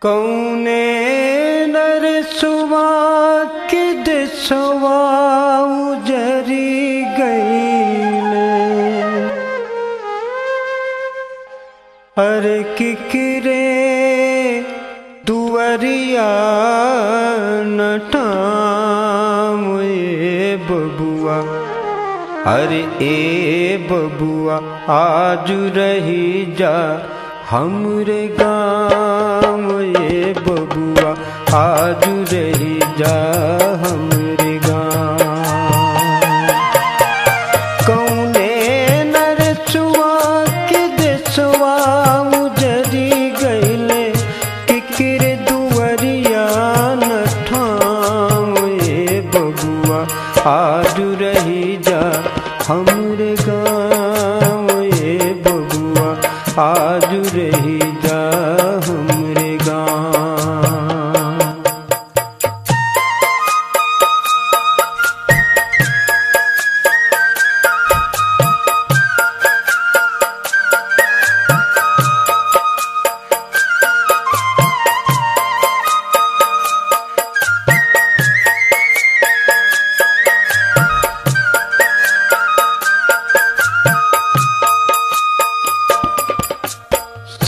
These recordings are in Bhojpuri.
कौने नरसुआ के देसवा उजरी गईले, अरे किकरे दुवरिया नटाम ए बबुआ, अरे ए बबुआ आज रही जा हमरे गाँव ए बबुआ आज रही जा हमरे गाँव। कौने नरसुआ के देसवा उजरी गईले, किकिर दुवरिया नठाम ए बबुआ आज रही जा हमरे गाँव ए बबुआ आज रही जा हमरे गाँव।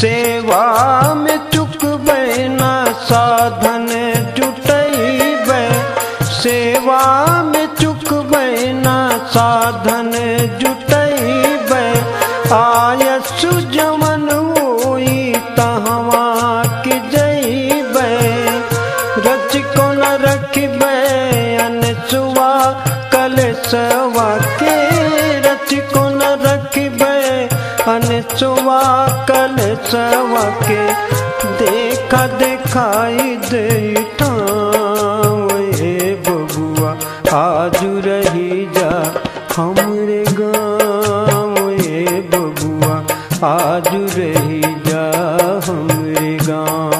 सेवा में चुकबै ना साधन जुटैबै, सेवा में चुकबै ना साधन जुटैबै, आयस जवन होई तहवा के जैबै, रच को न रखबै अनसुआ कलसवा के, रच को न रखबै अनसुआ कलसवा के, देखा दिखाई दे ठाव ए बबुआ आज रही जा हमरे गाँव ए बबुआ आज रही जा हमरे गाँव।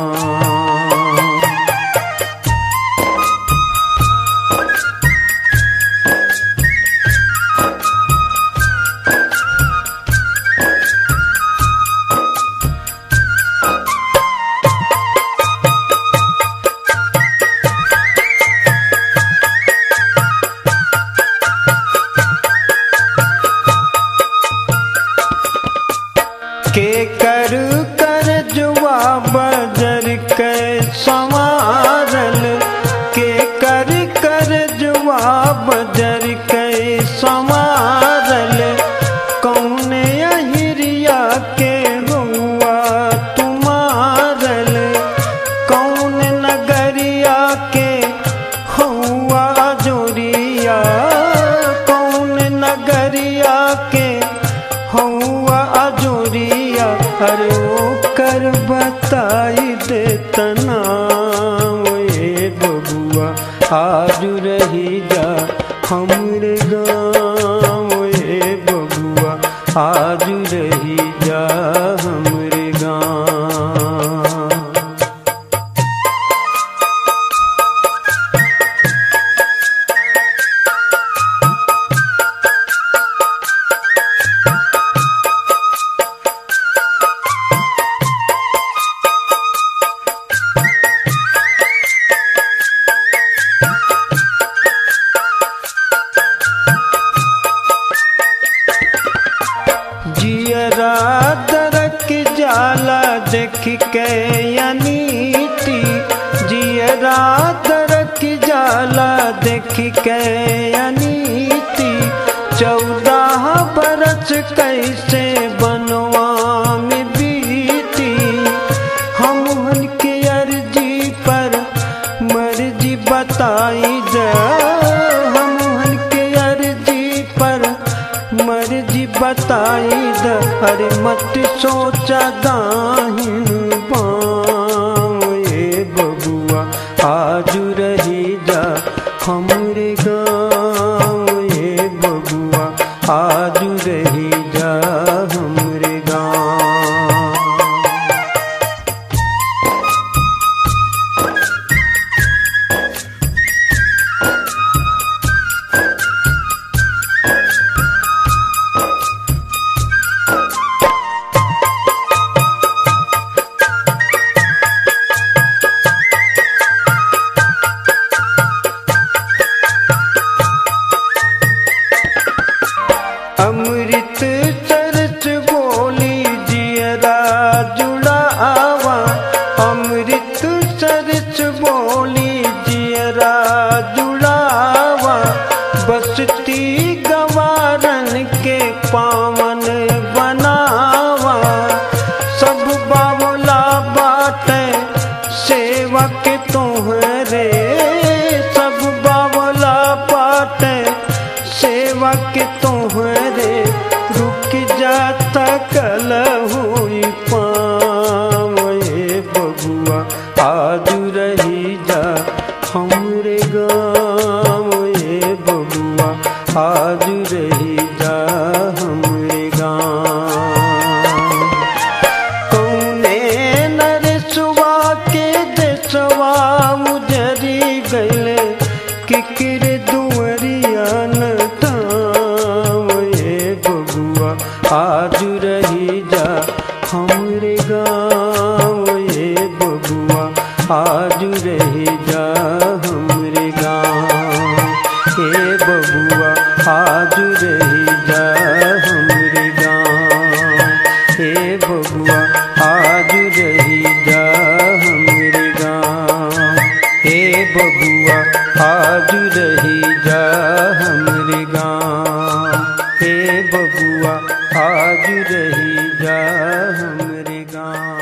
के कर कर जुआ बजर के संवारल, के कर कर जुआ बजर के संवारल, कौने अहिरिया के हुआ तुम्हारल, कौन नगरिया के हुआ जोरिया, कौन नगरिया के हुआ अजोरिया, अरे ओ कर बताई दे तनाव ए बबुआ आज रही जा हमरे गाँव ए बबुआ आज रही जा हमरे गाँव। जियरा दरक जाला देख के अनीति, जियरा दरक जाला देख के अनीति, 14 बरस कैसे बनवा में बीती, हमहन के अर्जी पर मर्जी बताई जा, हमहन के अर्जी पर मर्जी बताई द, अरे मत सोचा दाहिन बाँव ए बबुआ आज रही जा हमरे गाँव ए बबुआ आज रही जा हमरे गाँव। करावा, अमृत सरस बोली जियरा जुड़ावा, बसती गवारन के पावन बनावा, सब बावला बाटे सेवक तुहरे, सब बावला बाटे सेवक तुहरे, रुक जाता कल हुई पाँव ए बबुआ आज रही जा हमरे गाँव ए बबुआ आज रही जा हमरे गाँव। कौने नरसुआ के देसवा उजरी गइले, किकिर दुअरिया न ठाव ए बबुआ आज रही जा हमरे गाँव ए बबुआ आज रही जा हमरे गाँव, ए बबुआ आज रही जा हमरे गाँव, ए बबुआ आज रही जा हमरे गाँव, ए बबुआ आज रही जा हमरे गाँव, ए बबुआ आज रही जा हमरे गाँव।